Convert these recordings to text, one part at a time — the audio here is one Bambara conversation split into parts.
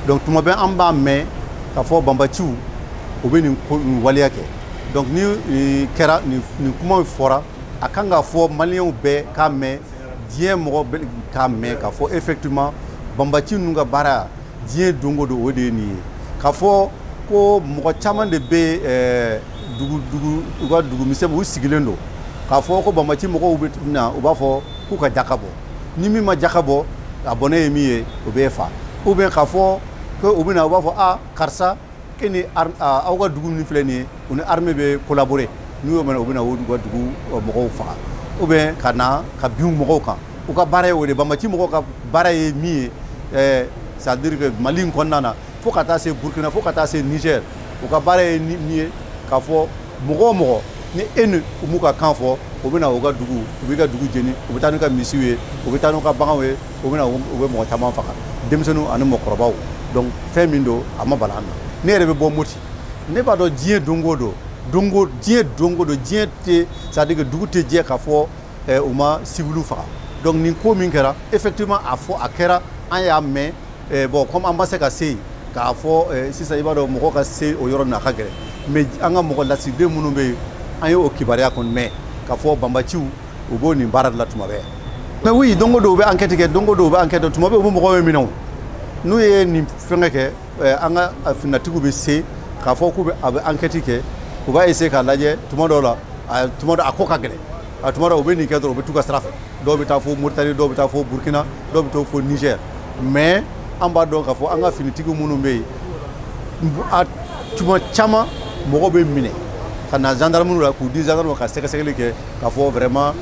Donc tuma bɛɛ an b'a mɛn k'a fɔ banbaciw u bɛ nin ko nin waleya kɛ. Donc ni kɛra nin kuma fɔra, a kan k'a fɔ maliyɛnw bɛɛ k'a mɛn, diɲɛ mɔgɔ bɛɛ k'a mɛn k'a fɔ effectivement banbaci ninnu ka baara diɲɛ don o don, o de ye nin ye. K'a fɔ ko mɔgɔ caman de bɛ dugu dugu, u ka dugu misɛn u sigilen don, k'a fɔ ko banbaci mɔgɔw bɛ na, u b'a fɔ k'u ka jaka bɔ, ni min ma jaka bɔ, a bɔnɛ ye min ye, o b'e fa. Ou bien k'a fɔ ko u bɛ na, u b'a fɔ a karisa, e ni aw ka dugu min filɛ nin ye, u ni armée bɛ collaborer. N'u y'o mɛn, u bɛ na u ka dugu mɔgɔw faga, ou bien ka na ka bin mɔgɔw kan. U ka baara ye o de. Banbaci mɔgɔw ka baara ye min ye, c'est à dire que Mali in kɔnɔna na, fo ka taa se Burkina, fo ka taa se Niger, u ka baara ye min ye, k'a fɔ mɔgɔ o mɔgɔ ni e ni u m'u ka kan fɔ, u bɛ na u ka dugu, u b'i ka dugu jeni, u bɛ taa n'u ka misiw ye, u bɛ taa n'u ka baganw ye, u bɛ na u bɛ mɔgɔ caman faga, denmisɛnninw ani mɔgɔkɔrɔbaw. Donc fɛn min don, a ma bala an na. Ne yɛrɛ bɛ bɔ Moti, ne b'a dɔn diɲɛ don o don, don diɲɛ don o don, diɲɛ tɛ, c'est à dire que dugu tɛ jɛ k'a fɔ u ma civiliw faga. Donc nin ko min kɛra, effectivement a fɔ a kɛra, an y'a mɛn. Bon, comme an ma se ka se yen k'a fɔ sisan, i b'a dɔn mɔgɔ ka se o yɔrɔ nin a ka gɛlɛn, mais an ka mɔgɔ lasigiden minnu bɛ yen, an ye o kibaruya kɔni mɛn k'a fɔ banbaciw u b'o nin baara de la tuma bɛɛ. Mais oui, don o don u bɛ enquête kɛ, don o don u bɛ enquête, tuma bɛɛ u bɛ mɔgɔw minɛ. O n'u ye nin fɛngɛ kɛ, an ka finitigiw bɛ se k'a fɔ k'u bɛ a bɛ enquête kɛ, u b'a essayer k'a lajɛ. Tuma dɔw la, a tuma dɔ a ko ka gɛlɛn, a tuma dɔw u bɛ nin kɛ dɔrɔn, u bɛ t'u ka sira fɛ. Dɔw bɛ taa fo Mauritanie, dɔw bɛ taa fo Burkina, dɔw bɛ taa fo Niger. Mais an b'a dɔn k'a fɔ an ka finitigiw minnu bɛ yen, a tuma caman mɔgɔw bɛ minɛ ka na gendarme la, k'u di gendarme ka sɛgɛsɛgɛli kɛ k'a fɔ vraiment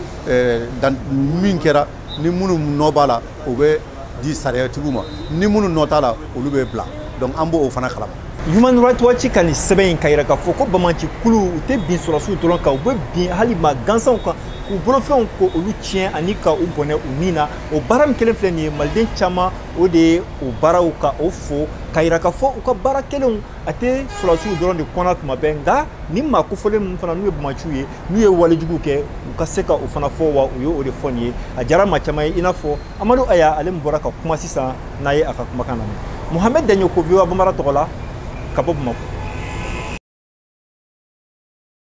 min kɛra, ni minnu nɔ b'a la, o bɛ di sariyatigiw ma, ni minnu nɔ t'a la, olu bɛ bila. Donc an b'o fana kalama. Human Rights Watch ka nin sɛbɛn in ka yira k'a fɔ ko banbaanci kulu u tɛ bin sɔrɔsiw dɔrɔn kan, u bɛ bin hali maa gansanw kan k'u bolofɛnw ko olu tiɲɛ ani ka u bɔnɛ u ni na. O baara min kelen filɛ nin ye, maliden caman o de ye o baaraw ka o fo ka yira k'a fɔ u ka baara kelenw a tɛ sɔrɔsiw dɔrɔn de kɔnɔ tuma bɛɛ, nka ni maa kofɔlen ninnu fana n'u ye banbaanciw ye, n'u ye walejugu kɛ, u ka se ka o fana fɔ. Wa u ye o de fɔ nin ye, a diyara maa caman ye, i n'a fɔ Amadu Aya, ale min bɔra ka kuma sisan n'a ye a ka kumakan lamɛn. Mohamed Daɲoko, VOA Bambara tɔgɔ la, ka bɔ Bamakɔ.